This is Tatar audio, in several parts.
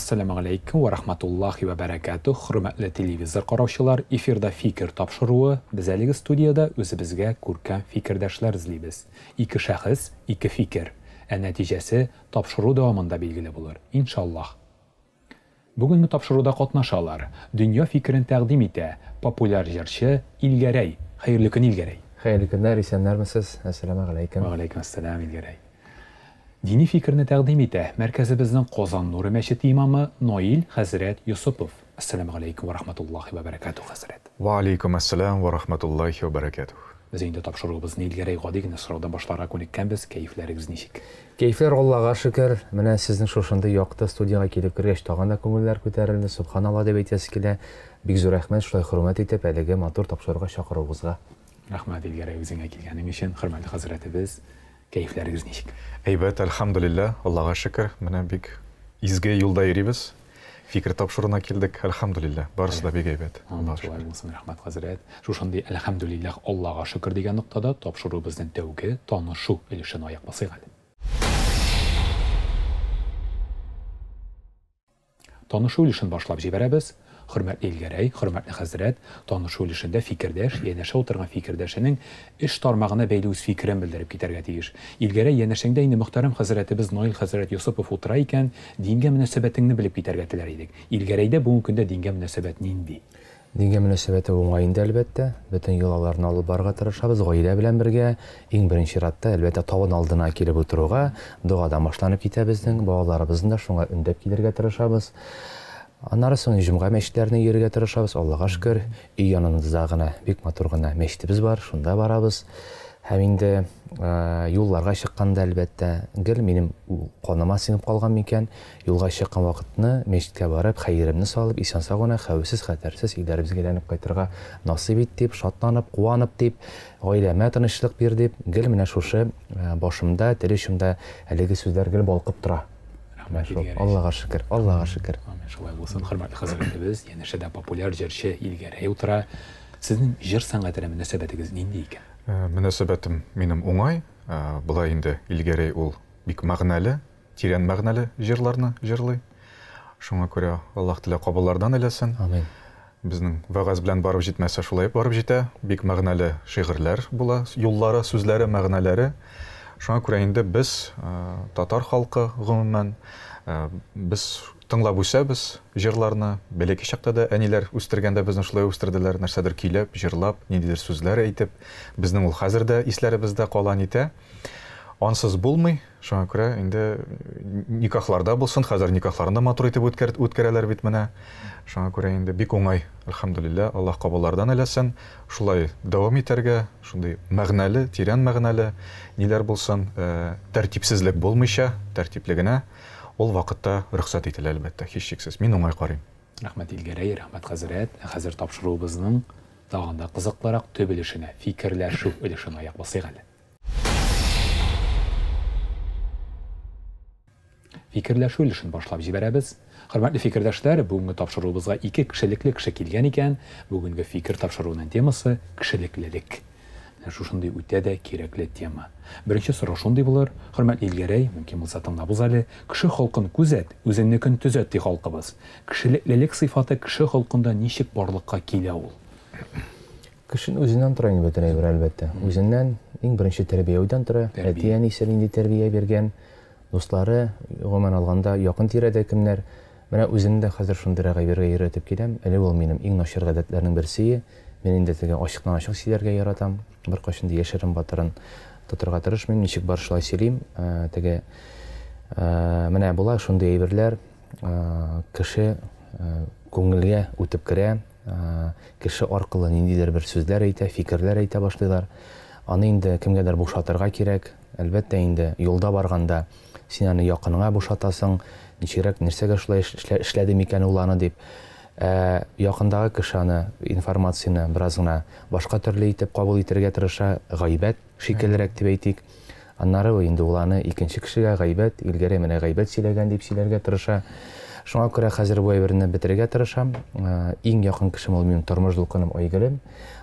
Әссәламү галәйкүм вә рахматуллахи вә бәрәкәтүһ, хөрмәтле телевизор караучылар, эфирда Фикер тапшыруы, без әлеге студиядә үзебезгә күркәм фикердәшләр эзлибез. Ике шәхес, ике фикер. Ә нәтиҗәсе тапшыру дәвамында билгеле булыр, иншаллаһ. Бүгенге тапшыруда катнашалар, дөнья фикерен тәкъдим итә, популяр җырчы Илгәрәй. Хәерле көн, Илгәрәй! Хәерле көннәр, исәннәрмесез, әссәламү галәйкүм. Вә галәйкүм әссәлам, Илгәрәй. Дини фикерне тәкъдим итә мәркәзебезнең Казан нуры мәчете имамы Наил хәзрәт Йосыпов. Әссәламү галәйкүм вә рахматуллаһи вә бәрәкәтүһ, хәзрәт. Вә алейкүм әссәлам вә рахматуллаһи вә бәрәкәтүһ. Без инде тапшыруыбызны Илгәрәй гади генә сораудан башларга күнеккәнбез, кәефләрегез ничек? Кәефләр Аллага шөкер, менә сезнең шушындый якты студиягә килеп кергәч тагын да күңелләр күтәрелде, сөбханалла дип әйтәсе килә. Бик зур рәхмәт шулай хөрмәт итеп әлеге матур тапшыруга чакыруыгызга. Рәхмәт, Илгәрәй, үзеңә килгәнең өчен, хөрмәтле хәзрәтебез. Кәефләрегез ничек? Әйбәт, әлхәмдүлилләһ, Аллага шөкер, менә бик изге юлда йөрибез. Фикер тапшыруына килдек, әлхәмдүлилләһ, барысы да бик әйбәт, Аллага шөкер. Шулай булсын, рәхмәт, хәзрәт. Шушындый әлхәмдүлилләһ, Аллага шөкер дигән ноктада тапшыруыбызның тәүге танышу өлешен аяк басыйк әле. Танышу өлешен башлап җибәрәбез. Хөрмәтле Илгәрәй, хөрмәтле хәзрәт, танышу өлешендә фикердәш, янәшә утырган фикердәшенең эш тармагына бәйле үз фикерен белдереп китәргә тиеш. Илгәрәй, янәшәңдә инде мөхтәрәм хәзрәтебез Наил хәзрәт Йосыпов утыра икән, дингә мөнәсәбәтеңне белеп китәргә теләр идек. Илгәрәйдә бүгенге көндә дингә мөнәсәбәт нинди? Дингә мөнәсәбәте уңай инде, әлбәттә. Бөтен йолаларны алып барырга тырышабыз, гаилә белән бергә. Иң беренче чиратта, әлбәттә, табын алдына килеп утыруга, догадан башланып китә безнең. Балаларыбызны да шуңа өндәп килергә тырышабыз. Аннары соң җомга мәчетләренә йөрергә тырышабыз. Аллага шөкер, өй яныбызда гына бик матур гына мәчетебез бар, шунда барабыз. Һәм инде юлларга чыкканда, әлбәттә, гел минем каныма сеңеп калган микән, Юлга чыккан вакытны мәчеткә барып, хәеремне салып, исән-сау гына, хәвефсез-хәтәрсез өйләребезгә әйләнеп кайтырга насыйп ит дип, шатланып, куанып дип, гаиләмә тынычлык бир дип, гел менә шушы башымда, тел очымда әлеге сүзләр гел балкып тора. Рәхмәт, Шул, Аллага шөкер, Аллага шөкер. Амин, шулай булсын, хөрмәтле хәзрәтебез, янәшәдә популяр җырчы Илгәрәй утыра. Сезнең җыр сәнгатенә мөнәсәбәтегез нинди икән? Мөнәсәбәтем минем уңай. Болай инде Илгәрәй ул бик мәгънәле, Тирән мәгънәле җырларны җырлый. Шуңа күрә Аллаһ Тәгалә кабуллардан әйләсен. Амин. Безнең вәгазь белән барып җитмәсә, шулай барып җитә. Бик мәгънәле шигырьләр була, юллары, сүзләре, мәгънәләре. Шуңа күрә инде без, татар халкы, гомумән, без тыңлап үсәбез җырларны. Бәләкәй чакта да әниләр үстергәндә безне шулай үстерделәр, нәрсәдер көйләп, җырлап, ниндидер сүзләр әйтеп. Безнең ул хәзер дә исләребездә кала, нитә. Ансыз булмый. Шуңа күрә инде никахларда булсын, хәзер никахларны да матур итеп үткәр, үткәрәләр бит менә. Шуңа күрә инде бик уңай, әлхәмдүлилләһ, Аллаһ кабуллардан әйләсен. Шулай дәвам итәргә, шундый мәгънәле, тирән мәгънәле ниләр булсын, тәртипсезлек булмыйча, тәртипле генә, ул вакытта рөхсәт ителә, әлбәттә, һичшиксез. Мин уңай карыйм. Рәхмәт, Илгәрәй, рәхмәт, хәзрәт. Ә хәзер тапшыруыбызның тагын да кызыклырак төп өлешенә, фикерләшү өлешенә аяк басыйк әле. Фикерләшү өлешен башлап җибәрәбез. Хөрмәтле фикердәшләр, бүгенге тапшыруыбызга ике кешелекле кеше килгән икән. Бүгенге фикер тапшыруының темасы кешелеклелек. Менә шушындый үтә дә кирәкле тема. Беренче сорау шундый булыр, хөрмәтле Илгәрәй, мөмкин булса тыңлап уз әле. Кеше холкын күзәт, үзеңнекен төзәт, ди халкыбыз. Кешелеклелек сыйфаты кеше холкында ничек барлыкка килә ул? Кешенең үзеннән тора инде бөтен әйбер, әлбәттә. Үзеннән, иң беренче тәрбияүдән тора. Әти-әнисе нинди тәрбия биргән, дуслары, гомумән алганда, якын тирәдә кемнәр. Менә үземне дә хәзер шундыйрак әйбергә өйрәтеп киләм. Элек ул минем иң начар гадәтләрнең берсе. Мин инде теге ачыктан-ачык сөйләргә яратам. Беркайчан да яшерен-батырын тотырга тырышмыйм. Ничек бар, шулай сөйлим. Теге менә була шундый әйберләр, кеше күңелгә үтеп керә, Кеше аркылы ниндидер бер сүзләр әйтә, фикерләр әйтә башлыйлар. Аны инде кемгәдер бушатырга кирәк. Әлбәттә инде, юлда барганда син аны якыныңа бушатасың, ничегрәк, нәрсәгә шулай эшләде микән ул аны дип. Ә якындагы кеше аны, информацияне бераз гына башка төрле итеп кабул итәргә тырыша, гайбәт шикеллерәк дип әйтик. Аннары инде ул аны икенче кешегә гайбәт, Илгәрәй менә гайбәт сөйләгән дип сөйләргә тырыша. Шуңа күрә хәзер бу әйберне бетерергә тырышам. Иң якын кешем ул минем тормыш дулкыным Айгөлем.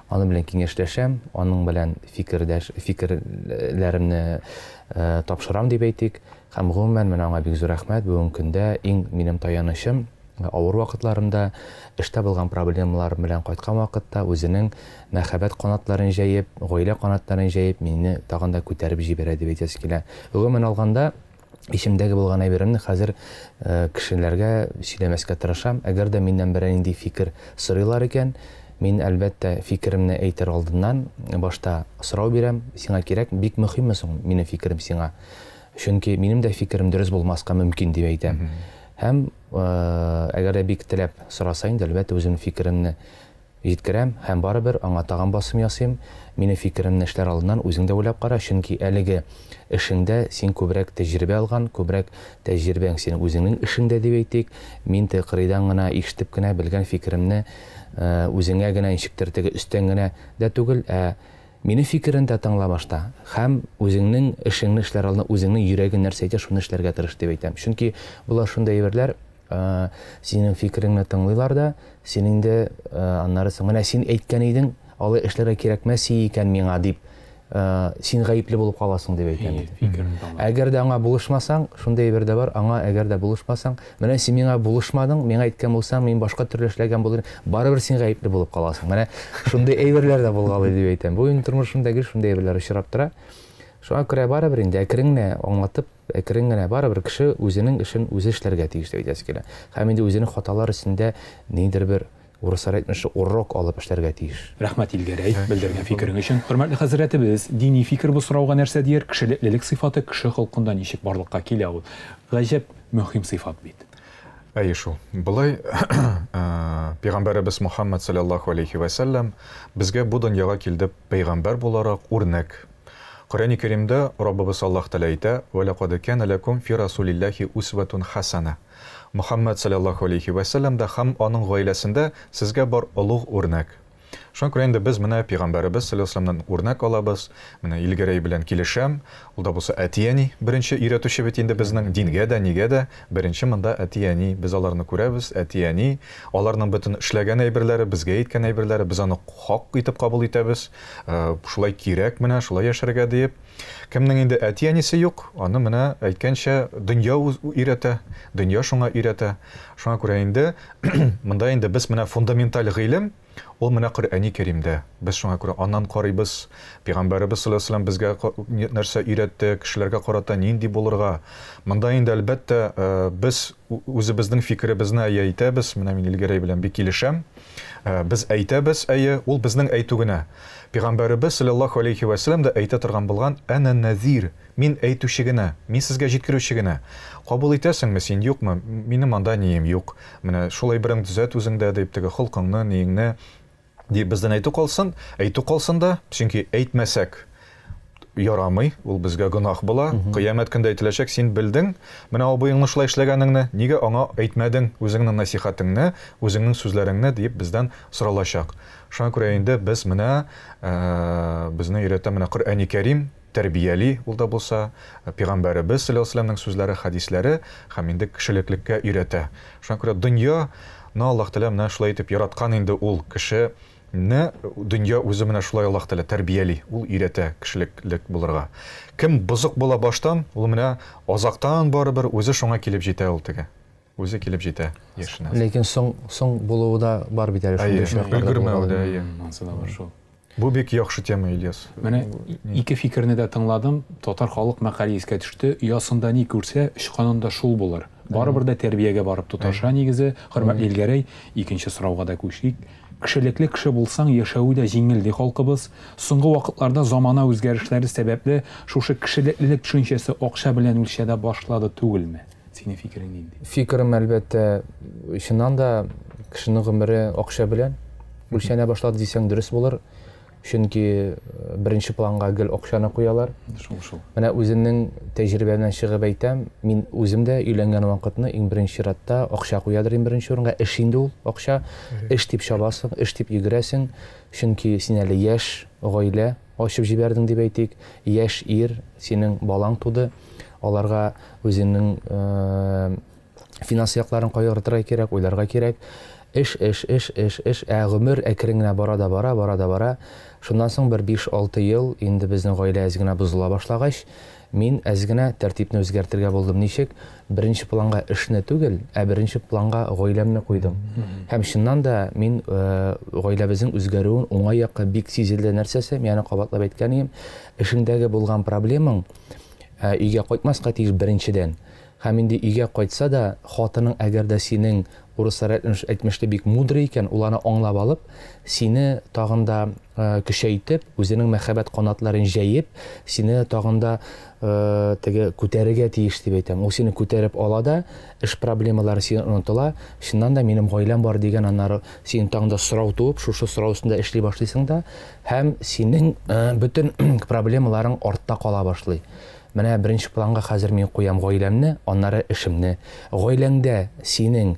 Аның белән киңәшләшәм, аның белән фикердәш, фикерләремне тапшырам дип әйтик. Һәм гомумән менә аңа бик зур рәхмәт. Бүгенге көндә иң минем таянычым, авыр вакытларымда, эштә булган проблемалар белән кайткан вакытта үзенең мәхәббәт канатларын җәеп, гаилә канатларын җәеп, мине тагын да күтәреп җибәрә дип әйтәсе килә. Гомумән алганда, эчемдәге булган әйберемне хәзер кешеләргә сөйләмәскә тырышам. Әгәр дә миннән берәр нинди фикер сорыйлар икән, мин, әлбәттә, фикеремне әйтер алдыннан башта сорау бирәм, сиңа кирәк, бик мөһимме соң минем фикерем сиңа? Чөнки минем дә фикерем дөрес булмаска мөмкин дип әйтәм. Һәм әгәр дә бик теләп сораса инде, әлбәттә, үземнең фикеремне җиткерәм һәм барыбер аңа тагын басым ясыйм. Минем фикеремне эшләр алдыннан үзең дә уйлап кара, чөнки әлеге эшеңдә син күбрәк тәҗрибә алган, күбрәк тәҗрибәң синең үзеңнең эшеңдә дип әйтик. Мин теге кырыйдан гына ишетеп кенә белгән фикеремне үзеңә генә ничектер теге өстән генә дә түгел, ә минем фикерен дә тыңла башта һәм үзеңнең эшеңне эшләр алдыннан үзеңнең йөрәгең нәрсә әйтә, шуны эшләргә тырыш дип әйтәм. Чөнки болар шундый әйберләр, синең фикереңне тыңлыйлар да, син инде аннары соң менә син әйткән идең, алай эшләргә кирәкмәс икән миңа дип, син гаепле булып каласың дип әйтәм. Әгәр дә аңа булышмасаң, шундый әйбер дә бар, аңа әгәр дә булышмасаң, менә син миңа булышмадың, миңа әйткән булсаң, мин башка төрле эшләгән булыр идем, барыбер син гаепле булып каласың. Менә шундый әйберләр дә булгалый дип әйтәм. Бу инде тормышымда гел шундый әйберләр очрап тора. Шуңа күрә барыбер инде әкрен генә аңлатып, әкрен генә барыбер кеше үзенең эшен үзе эшләргә тиеш дип әйтәсе килә. Һәм инде үзенең хаталар өстендә ниндидер бер урыслар әйтмешли урок алып эшләргә тиеш. Рәхмәт, Илгәрәй, белдергән фикерең өчен. Хөрмәтле хәзрәтебез, дини фикер бу сорауга нәрсә дияр? Кешелеклелек сыйфаты кеше холкында ничек барлыкка килә ул? Гаҗәп мөһим сыйфат бит. Әйе шул. Болай Пәйгамбәребез Мухаммад саллаллаху алейхи вә сәлләм безгә бу дөньяга килде пәйгамбәр буларак үрнәк. Коръәни Кәримдә Раббыбыз Аллаһ Тәгалә әйтә: "Вә лакад кана ләкум фи расулиллахи усватун хасана". Мухаммад саллаллаху алейхи вә сәлләмдә һәм аның гаиләсендә сезгә бар олуг үрнәк. Шуңа күрә инде без менә пәйгамбәребез саллаллаху алейхи вә сәлләмнән үрнәк алабыз. Менә Илгәрәй белән килешәм. Ул да булса әти-әни беренче өйрәтүче бит инде безнең дингә дә, нигә дә. Беренче монда әти-әни, без аларны күрәбез, әти-әни, аларның бөтен эшләгән әйберләре, безгә әйткән әйберләре, без аны хак итеп кабул итәбез. Шулай кирәк менә, шулай яшәргә диеп. Кемнең инде әти-әнисе юк, аны менә әйткәнчә дөнья өйрәтә, дөнья шуңа өйрәтә. Шуңа күрә инде монда инде без менә фундаменталь гыйлем, ул менә Коръәни Кәримдә. Без шуңа күрә аннан карыйбыз. Пәйгамбәребез саллаллаһу алейһи ва сәлләм безгә нәрсә өйрәтте, кешеләргә карата нинди булырга. Монда инде әлбәттә без үзебезнең фикеребезне әйе әйтәбез. Менә мин Илгәрәй белән бик килешәм. Без әйтәбез, әйе, ул безнең әйтү генә. Пәйгамбәребез саллаллаһу алейһи ва сәлләм дә әйтә торган булган, Әнә нәзир, мин әйтүче генә, мин сезгә җиткерүче генә. Кабул итәсеңме син, юкмы, минем анда нием юк. Менә шул әйбереңне төзәт үзеңдә, дип, теге холкыңны, ниеңне, дип бездән әйтү калсын, әйтү калсын да, чөнки әйтмәсәк ярамый, ул безгә гөнаһ була. Кыямәт көндә әйтеләчәк, син белдең, менә абыеңны шулай эшләгәнеңне, нигә аңа әйтмәдең үзеңнең насихатыңны, үзеңнең сүзләреңне, дип бездән соралачак. Шуңа күрә инде без менә безне өйрәтә менә Коръәни Кәрим, тәрбияли, ул да булса, Пәйгамбәребез саллаллаһу алейһи ва сәлләмнең сүзләре, хәдисләре һәм инде кешелеклеккә өйрәтә. Шуңа күрә дөнья ны Аллаһ Тәгалә менә шулай итеп яраткан инде ул кешене, дөнья үзе менә шулай Аллаһ Тәгалә тәрбияли, ул өйрәтә кешелеклек булырга. Кем бозык була баштан, ул менә азактан барыбер үзе шуңа килеп җитә ул теге. Үзе килеп җитә яшенә. Ләкин соң соң булуы да бар бит әле шундый очраклар. Өлгермәү дә, әйе. Ансы да бар шул. Бу бик яхшы тема, Ильяс. Менә ике фикерне дә тыңладым. Татар халык мәкале искә төште. Оясында ни күрсә, очканында шул булыр. Барыбер дә тәрбиягә барып тоташа нигезе. Хөрмәтле Илгәрәй, икенче сорауга да күчик. Кешелекле кеше булсаң, яшәве дә җиңел, ди халкыбыз. Соңгы вакытларда замана үзгәрешләре сәбәпле, шушы кешелеклелек төшенчәсе акча белән үлчәнә башлады түгелме? Синең фикерең нинди? Фикерем, әлбәттә, чыннан да кешенең гомере акча белән үлчәнә башлады дисәң дөрес булыр. Чөнки беренче планга гел акчаны куялар. Шул шул. Менә үземнең тәҗрибәмнән чыгып әйтәм, мин үзем дә өйләнгән вакытны иң беренче чиратта акча куядыр иң беренче урынга. Эш инде ул акча. Эш дип чабасың, эш дип йөгерәсең. Чөнки син әле яшь, гаилә ачып җибәрдең дип әйтик. Яшь ир, синең балаң туды. Аларга үзеңнең финанс якларын кайгыртырга кирәк, уйларга кирәк. Эш, эш, эш, эш, эш. Ә гомер әкрен генә бара да бара, бара да бара. Шуннан соң бер 5-6 ел инде безнең гаилә әз генә бозыла башлагач, мин әз генә тәртипне үзгәртергә булдым. Ничек? Беренче планга эшне түгел, ә беренче планга гаиләмне куйдым. Һәм чыннан да мин гаиләбезнең үзгәрүен уңай якка бик сизелде. Нәрсәсе? Мин аны кабатлап әйткән идем. Эшеңдәге булган проблемаң өйгә кайтмаска тиеш беренчедән. Һәм инде өйгә кайтса да, хатының әгәр дә синең, урыслар әйтмешли, бик мудрый икән, ул аны аңлап алып, сине тагын да көчәйтеп, үзенең мәхәббәт канатларын җәеп, сине тагын да теге күтәрергә тиеш дип әйтәм. Ул сине күтәреп ала да, эш проблемалары синең онытыла. Чыннан да минем гаиләм бар дигән аннары синең тагын да сорау туып, шушы сорау өстендә эшли башлыйсың да, һәм синең бөтен проблемаларың артта кала башлый. Менә беренче планга хәзер мин куям гаиләмне, аннары эшемне. Гаиләңдә синең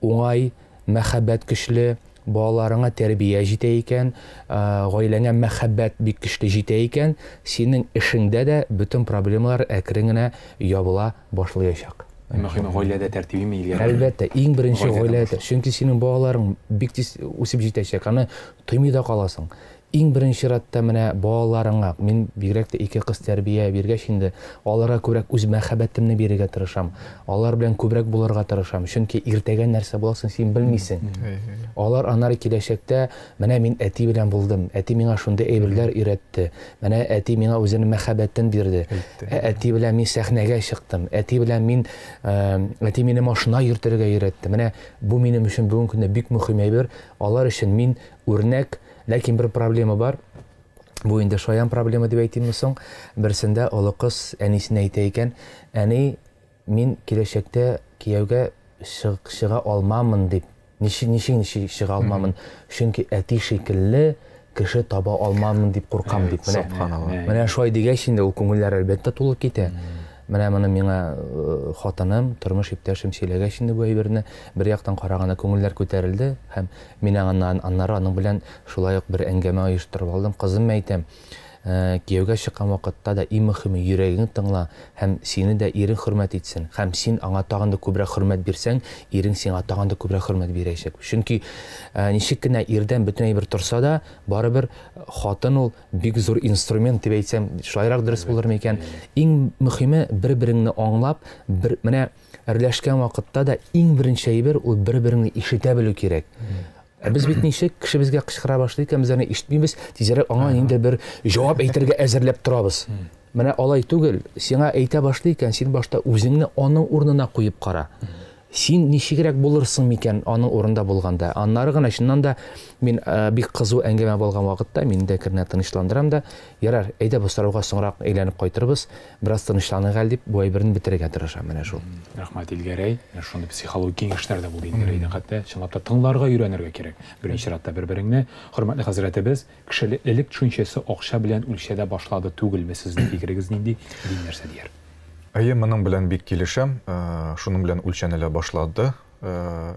уңай, мәхәббәт көчле, балаларыңа тәрбия җитә икән, гаиләңә мәхәббәт бик көчле җитә икән, синең эшеңдә дә бөтен проблемалар әкрен генә ябыла башлыячак. Иң мөһиме гаиләдә тәртип име, Илгәрәй? Әлбәттә, иң беренче гаиләдә. Чөнки синең балаларың бик тиз үсеп җитәчәк, аны тоймый да каласың. Иң беренче чиратта менә балаларыңа, мин бигрәк тә ике кыз тәрбия биргәч инде, аларга күбрәк үз мәхәббәтемне бирергә тырышам. Алар белән күбрәк булырга тырышам. Чөнки иртәгә нәрсә буласын син белмисең. Алар аннары киләчәктә, менә мин әти белән булдым, әти миңа шундый әйберләр өйрәтте, менә әти миңа үзенең мәхәббәтен бирде, әти белән мин сәхнәгә чыктым, әти белән мин, әти мине машина йөртергә өйрәтте. Менә бу минем өчен бүгенге көндә бик мөһим әйбер. Алар өчен мин үрнәк. Ләкин бер проблема бар. Бу инде шаян проблема дип әйтимме соң? Берсендә олы кыз әнисенә әйтә икән, әни, мин киләчәктә кияүгә чыга алмамын дип. Ничек, ничек, ничек чыга алмамын? Чөнки әти шикелле кеше таба алмамын дип куркам дип. Менә, менә шулай дигәч инде ул күңелләр әлбәттә тулып китә. Менә моны миңа хатыным, тормыш иптәшем сөйләгәч инде бу әйберне, бер яктан караганда күңелләр күтәрелде һәм мин аннары аның белән шулай ук бер әңгәмә оештырып алдым. Кызым, әйтәм, кияүгә чыккан вакытта да иң мөхиме йөрәгең тыңла һәм сине дә ирең хөрмәт итсен. Һәм син аңа тагын да күбрәк хөрмәт бирсәң, ирең сиңа тагын да күбрәк хөрмәт бирәчәк. Чөнки ничек кенә ирдән бөтен әйбер торса да, барыбер хатын ул бик зур инструмент дип әйтсәм, шулайрак дөрес булыр микән? Иң мөхиме бер-береңне аңлап, бер менә әрләшкән вакытта да иң беренче әйбер ул бер-береңне ишетә белү кирәк. Ә без бит ничек кеше безгә кычкыра башлый икән, без аны ишетмибез, тизрәк аңа инде бер җавап әйтергә әзерләп торабыз. Менә алай түгел, сиңа әйтә башлый икән, син башта үзеңне аның урынына куеп кара. Син ничегрәк булырсың микән аның урында булганда? Аннары гына чыннан да мин бик кызу әңгәмә булган вакытта мин дә кернә тынычландырам да, ярар, әйдә бу сорауга соңрак әйләнеп кайтырбыз, бераз тынычланыйк әле дип, бу әйберне бетерергә тырышам менә шул. Рәхмәт, Илгәрәй. Менә шундый психологик киңәшләр дә булды Илгәрәйдән хәтта. Чынлап та тыңларга өйрәнергә кирәк. Беренче чиратта бер-береңне. Хөрмәтле хәзрәтебез, кешелеклелек төшенчәсе акча белән үлчәдә башлады түгелме? Сезнең фикерегез нинди? Дин нәрсә дияр? Әйе, моның белән бик килешәм. Шуның белән үлчәнелә башлады.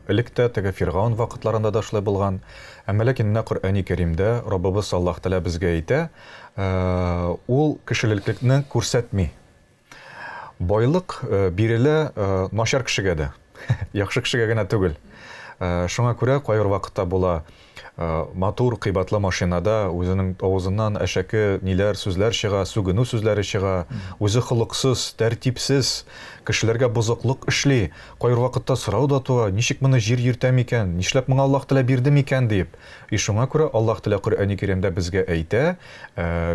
Элек тә, теге Фиргаун вакытларында да шулай булган. Әмма ләкин менә Коръәни Кәримдә Раббыбыз Аллаһ Тәгалә безгә әйтә, ул кешелеклекне күрсәтми. Байлык бирелә начар кешегә дә, яхшы кешегә генә түгел. Шуңа күрә кайбер вакытта була, матур, кыйбатлы машинада үзенең авызыннан әшәке ниләр, сүзләр чыга, сүгенү сүзләре чыга, үзе холыксыз, тәртипсез, кешеләргә бозыклык эшли. Кайбер вакытта сорау да туа, ничек моны җир йөртә микән, нишләп моңа Аллаһ Тәгалә бирде микән дип. И шуңа күрә Аллаһ Тәгалә Коръәни Кәримдә безгә әйтә,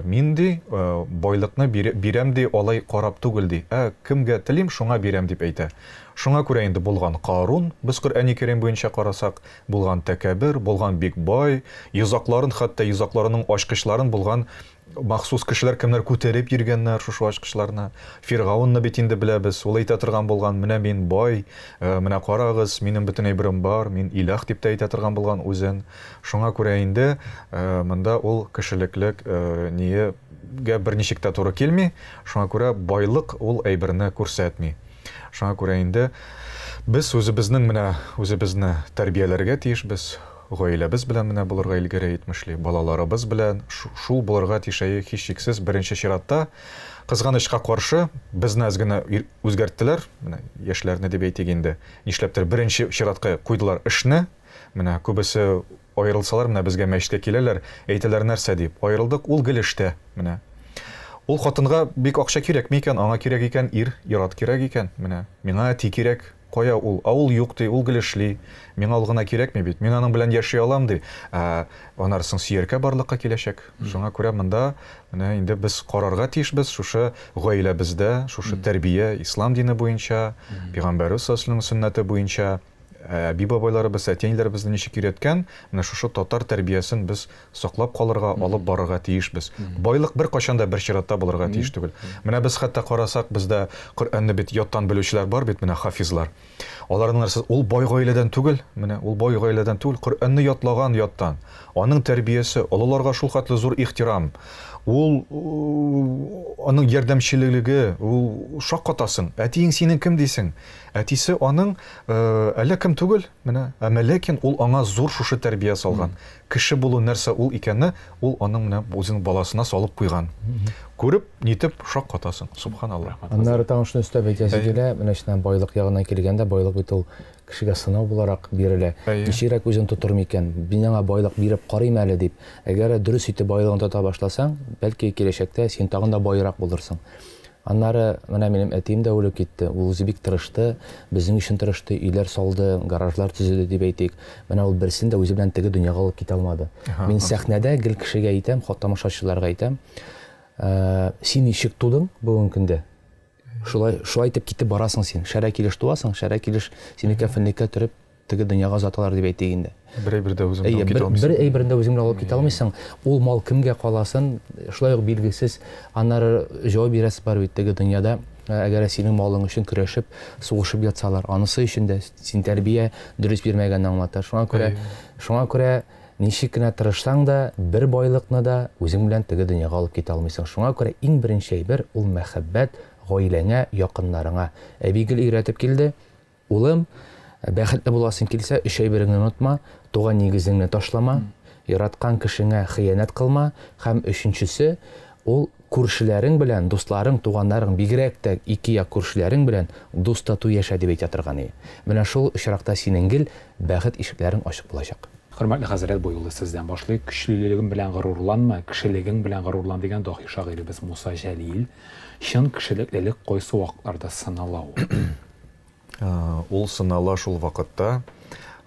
мин ди, байлыкны бирәм ди, алай карап түгел ди, ә кемгә телим, шуңа бирәм дип әйтә. Шуңа күрә инде булган Карун, без Коръәни Кәрим буенча карасак, булган тәкәбер, булган бик бай, йозакларын, хәтта йозакларының ачкычларын булган махсус кешеләр кемнәр күтәреп йөргәннәр шушы ачкычларны. Фиргаунны бит инде беләбез, ул әйтә торган булган, менә мин бай, менә карагыз, минем бөтен әйберем бар, мин иләх дип тә әйтә торган булган үзен. Шуңа күрә инде монда ул кешелеклек ниегә берничек тә туры килми, шуңа күрә байлык ул әйберне күрсәтми. Шуңа күрә инде без үзебезнең менә үзебезне тәрбияләргә тиешбез, гаиләбез белән менә булырга Илгәрәй әйтмешли, балаларыбыз белән шул булырга тиеш, әйе, һичшиксез, беренче чиратта. Кызганычка каршы, безне әз генә үзгәрттеләр, менә яшьләрне дип әйтик инде, нишләптер беренче чиратка куйдылар эшне, менә күбесе. Аерылсалар, менә безгә мәчеткә киләләр, әйтәләр нәрсә дип. Аерылдык, ул гел эштә, менә. Ул хатынга бик акча кирәкми икән, аңа кирәк икән ир, ир-ат кирәк икән, менә. Миңа әти кирәк. Кая ул? Ә ул юк, ди, ул гел эшли. Миңа ул гына кирәкми бит. Мин аның белән яши алам, ди. Ә аннары соң сөяркә барлыкка киләчәк. Шуңа күрә монда менә инде без карарга тиешбез шушы гаиләбездә, шушы тәрбия ислам дине буенча, пәйгамбәребез саллаллаһу алейһи вәсәлләмнең сөннәте буенча, әби-бабайларыбыз, әти-әниләребез ничек өйрәткән, менә шушы татар тәрбиясен без саклап калырга, алып барырга тиешбез. Байлык беркайчан да бер чиратта булырга тиеш түгел. Менә без хәтта карасак, бездә Коръәнне бит яттан белүчеләр бар бит, менә хафизлар. Аларның нәрсә, ул бай гаиләдән түгел, менә ул бай гаиләдән түгел, Коръәнне ятлаган яттан. Аның тәрбиясе, олыларга шул хәтле зур ихтирам. Ул аның ярдәмчеллеге, ул шаккатасың. Әтиең синең кем дисең? Әтисе аның әллә кем түгел, менә, әмма ләкин ул аңа зур шушы тәрбия салган. Кеше булу нәрсә ул икәнне ул аның менә үзенең баласына салып куйган. Күреп, нитеп шаккатасың. Субханалла. Аннары тагын шуны өстәп әйтәсе килә, менә чыннан байлык ягыннан килгәндә, байлык бит ул кешегә сынау буларак бирелә. Ничегрәк үзен тотыр микән? Мин аңа байлык биреп карыйм әле дип. Әгәр дөрес итеп байлыгын тота башласаң, бәлки киләчәктә син тагын да баерак булырсың. Аннары менә минем әтием дә үлеп китте. Ул үзе бик тырышты, безнең өчен тырышты, өйләр салды, гаражлар төзеде дип әйтик. Менә ул берсен дә үзе белән теге дөньяга алып китә алмады. Мин сәхнәдә гел кешегә әйтәм, тамашачыларга әйтәм, син ничек тудың бүгенге көндә? Шулай, шулай итеп китеп барасың син. Шәрә килеш туасың, шәрә килеш сине кәфенлеккә төреп теге дөньяга озаталар дип әйтик инде. Бер әйбер дә үзең белән алып китә алмыйсың. Бер әйберне дә үзең белән алып китә алмыйсың. Ул мал кемгә каласын, шулай ук билгесез. Аннары җавап бирәсе бар бит теге дөньяда. Әгәр синең малың өчен көрәшеп, сугышып ятсалар, анысы өчен дә син тәрбия дөрес бирмәгәнне аңлата. Шуңа күрә, шуңа күрә ничек кенә тырышсаң да, бер байлыкны да үзең белән теге дөньяга алып китә алмыйсың. Шуңа күрә иң беренче әйбер ул мәхәббәт гаиләңә, якыннарыңа. Әби гел өйрәтеп килде. Улым, бәхетле буласың килсә, өч әйбереңне онытма, туган нигезеңне ташлама, яраткан кешеңә хыянәт кылма һәм өченчесе, ул күршеләрең белән, дусларың, туганнарың, бигрәк тә ике як күршеләрең белән дус-тату яшә дип әйтә торган иде. Менә шул очракта синең гел бәхет ишекләрең ачык булачак. Хөрмәтле хәзрәт, бу юлы сездән башлыйк. Көчлелегең белән горурланма, кешелегең белән горурлан дигән даһи шагыйребез Муса Җәлил. Чын кешелеклелек кайсы вакытларда сынала ул? Ул сынала шул вакытта,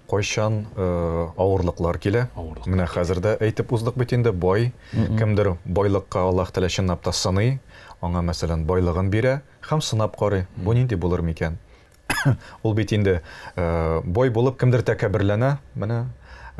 кайчан авырлыклар килә. Менә хәзер дә әйтеп уздык бит инде, бай, кемдер байлыкка Аллаһ Тәгалә чынлап та сыный, аңа, мәсәлән, байлыгын бирә һәм сынап карый, бу нинди булыр микән? Ул бит инде бай булып кемдер тәкәбберләнә, менә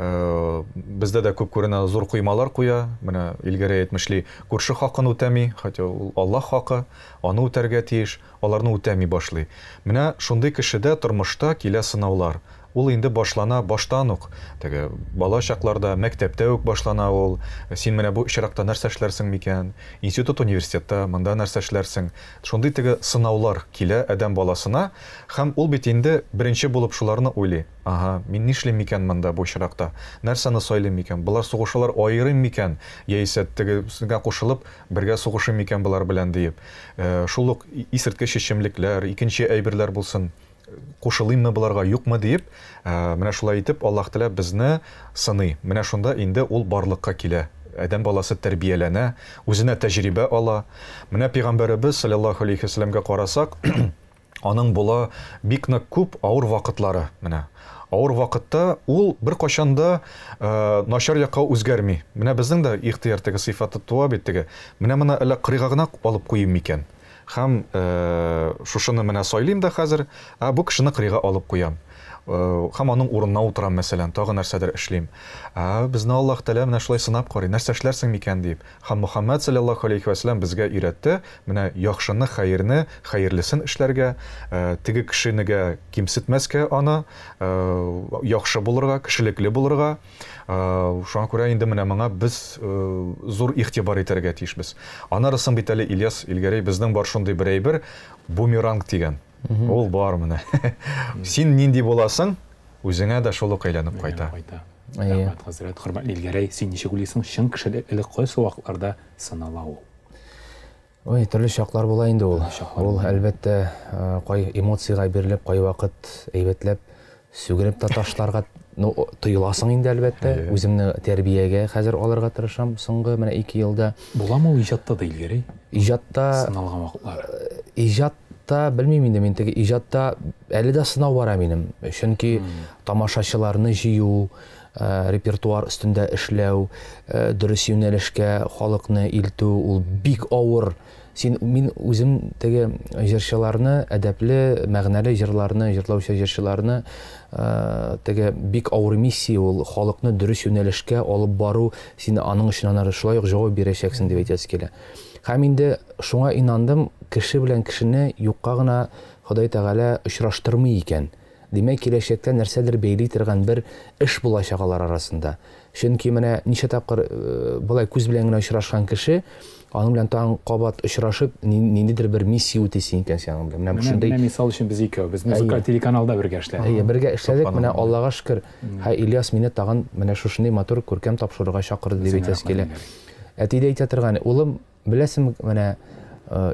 бездә дә күп күренә, зур коймалар куя, менә Илгәрәй әйтмешли, күрше хакын үтәми, хотя ул Аллаһ хакы, аны үтәргә тиеш. Аларны үтәми башлый. Менә шундый кешедә тормышта килә сынаулар. Ул инде башлана баштан ук. Теге бала чакларда, мәктәптә үк башлана ул. Син менә бу очракта нәрсә эшләрсең микән? Институт, университетта монда нәрсә эшләрсең? Шундый теге сынаулар килә адәм баласына һәм ул бит инде беренче булып шуларны уйлый. Ага, мин нишлим микән монда бу очракта? Нәрсәне сайлыйм микән? Болар сугышалар, аерыйм микән? Яисә тегесенә кушылып, бергә сугышыйм микән болар белән диеп. Шул ук исерткеч эчемлекләр, икенче әйберләр булсын, кушылыйммы боларга, юкмы диеп, менә шулай итеп Аллаһ Тәгалә безне сыный. Менә шунда инде ул барлыкка килә. Адәм баласы тәрбияләнә, үзенә тәҗрибә ала. Менә пәйгамбәребез салләллаһу алейһи ва сәлләмгә карасак, Аның була бик нык күп авыр вакытлары. Менә авыр вакытта ул беркайчан да начар якка үзгәрми. Менә безнең дә ихтыяр теге сыйфаты туа бит теге. Менә моны әллә кырыйга гына алып куйыйм микән? Һәм шушыны менә сайлыйм да хәзер, ә бу кешене кырыйга алып куям. Һәм аның урынына утырам, мәсәлән, тагы нәрсәдер эшлим. Ә безне Аллаһ Тәгалә менә шулай сынап карый, нәрсә эшләрсең микән дип. Һәм Мөхәммәд салләллаһу галәйһи вә сәлләм безгә өйрәтте, менә яхшыны, хәерне, хәерлесен эшләргә, теге кешенегә кимсетмәскә аны, яхшы булырга, кешелекле булырга. Шуңа күрә инде менә моңа без зур игътибар итәргә тиешбез. Аннары соң бит әле, Ильяс Илгәрәй, безнең бар шундый бер әйбер, бумеранг дигән. Ул бар менә. Син нинди буласың, үзеңә дә шул ук әйләнеп кайта. Рәхмәт, хәзрәт. Хөрмәтле Илгәрәй, син ничек уйлыйсың, чын кешелек элек кайсы вакытларда сынала ул? Ой, төрле чаклар була инде ул. Ул, әлбәттә, кай эмоциягә бирелеп, кайвакыт әйбәтләп сүгенеп тә ташларга Ну, тоеласың инде, әлбәттә. Үземне тәрбиягә хәзер алырга тырышам соңгы менә 2 елда. Буламы ул иҗатта да, Илгәрәй? Иҗатта сыналган вакытлар. Иҗатта белмим инде, мин теге иҗатта әле дә сынау бара минем. Чөнки тамашачыларны җыю, репертуар өстендә эшләү, дөрес юнәлешкә халыкны илтү ул бик авыр. Син, мин үзем теге җырчыларны, әдәпле, мәгънәле җырларны җырлаучы җырчыларны теге бик авыр миссия ул, халыкны дөрес юнәлешкә алып бару, син аның өчен аннары шулай ук җавап бирәчәксең дип әйтәсе килә. Һәм инде шуңа инандым, кеше белән кешене юкка гына Ходай Тәгалә очраштырмый икән. Димәк, киләчәктә нәрсәдер бәйли торган бер эш булачак алар арасында. Чөнки менә ничә тапкыр болай күз белән генә очрашкан кеше, аның белән тагын кабат очрашып, ниндидер бер миссия үтисең икән син аның белән. Менә шундый. Менә мисал өчен без икәү, без музыкаль телеканалда бергә эшләдек. Әйе, бергә эшләдек. Менә Аллага шөкер, һә Ильяс мине тагын менә шушындый матур күркәм тапшыруга чакырды дип әйтәсе килә. Әти дә әйтә торган, улым, Беләсеңме, менә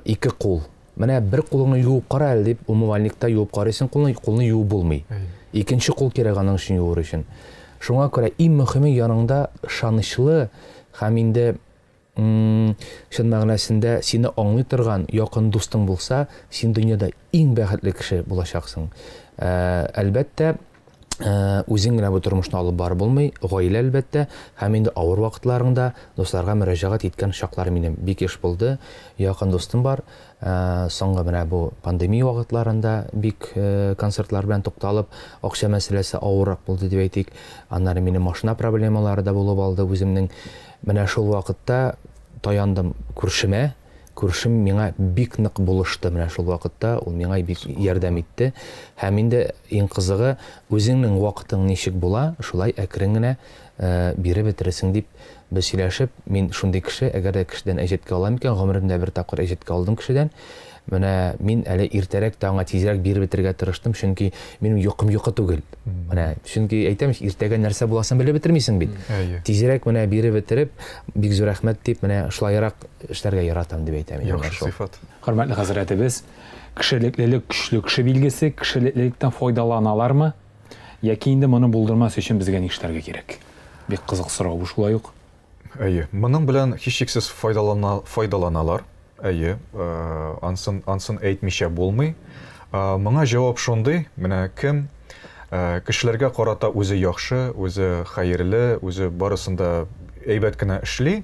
ике кул. Менә бер кулыңны юып кара әле дип, умывальникта юып карыйсың кулны, кулны юып булмый. Икенче кул кирәк аның өчен юыр өчен. Шуңа күрә иң мөхиме яныңда ышанычлы һәм инде чын мәгънәсендә сине аңлый торган якын дустың булса, син дөньяда иң бәхетле кеше булачаксың. Әлбәттә, үзең генә бу тормышны алып барып булмый, гаилә әлбәттә, һәм инде авыр вакытларыңда дусларга мөрәҗәгать иткән чаклар минем бик еш булды. Якын дустым бар, соңгы менә бу пандемия вакытларында бик концертлар белән тукталып, акча мәсьәләсе авыррак булды дип әйтик. Аннары минем машина проблемалары да булып алды үземнең. Менә шул вакытта таяндым күршемә. Күршем миңа бик нык булышты менә шул вакытта, ул миңа бик ярдәм итте. Һәм инде иң кызыгы, үзеңнең вакытың ничек була, шулай әкрен генә биреп бетерерсең дип без сөйләшеп, мин шундый кеше, әгәр дә кешедән әҗәткә алам икән, гомеремдә бер тапкыр әҗәткә алдым кешедән, менә мин әле иртәрәк тә аңа тизрәк биреп бетерергә тырыштым, чөнки минем йокым йокы түгел. Менә, чөнки әйтәм ич, иртәгә нәрсә буласын белеп бетермисең бит. Тизрәк менә биреп бетереп, бик зур рәхмәт дип, менә шулайрак эшләргә яратам дип әйтәм инде. Яхшы сыйфат. Хөрмәтле хәзрәтебез, кешелеклелек көчле кеше билгесе, кешелеклелектән файдаланалармы? Яки инде моны булдырмас өчен безгә нишләргә кирәк? Бик кызык сорау бу шулай ук. Әйе, моның белән һичшиксез файдалана, файдаланалар. Әйе, ансын, ансын әйтмичә булмый. Моңа җавап шундый, менә кем кешеләргә карата үзе яхшы, үзе хәерле, үзе барысын да әйбәт кенә эшли,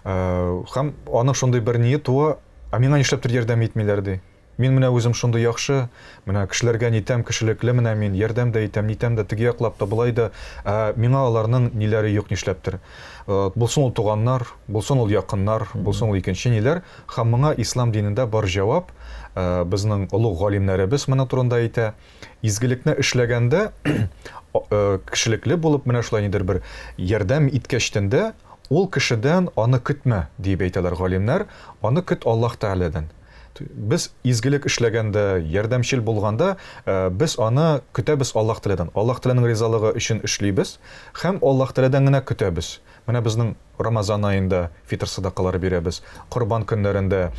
һәм аның шундый бер ние туа, ә миңа нишләптер ярдәм итмиләр, ди. Мин менә үзем шундый яхшы, менә кешеләргә нитәм, кешелекле менә мин, ярдәм дә итәм, нитәм дә, теге яклап та, болай да, ә миңа аларның ниләре юк нишләптер. Булсын ул туганнар, булсын ул якыннар, булсын ул икенче ниләр, һәм моңа ислам динендә бар җавап, безнең олуг галимнәребез моның турында әйтә. Изгелекне эшләгәндә, кешелекле булып, менә шулай нидер бер ярдәм иткәчтен дә, ул кешедән аны көтмә, диеп әйтәләр галимнәр, аны көт Аллаһ Тәгаләдән. Без изгелек эшләгәндә, ярдәмчел булганда, без аны көтәбез Аллаһ Тәгаләдән. Аллаһ Тәгаләнең ризалыгы өчен эшлибез һәм Аллаһ Тәгаләдән генә көтәбез. Менә безнең Рамазан аенда фитр садакалары бирәбез, Корбан көннәрендә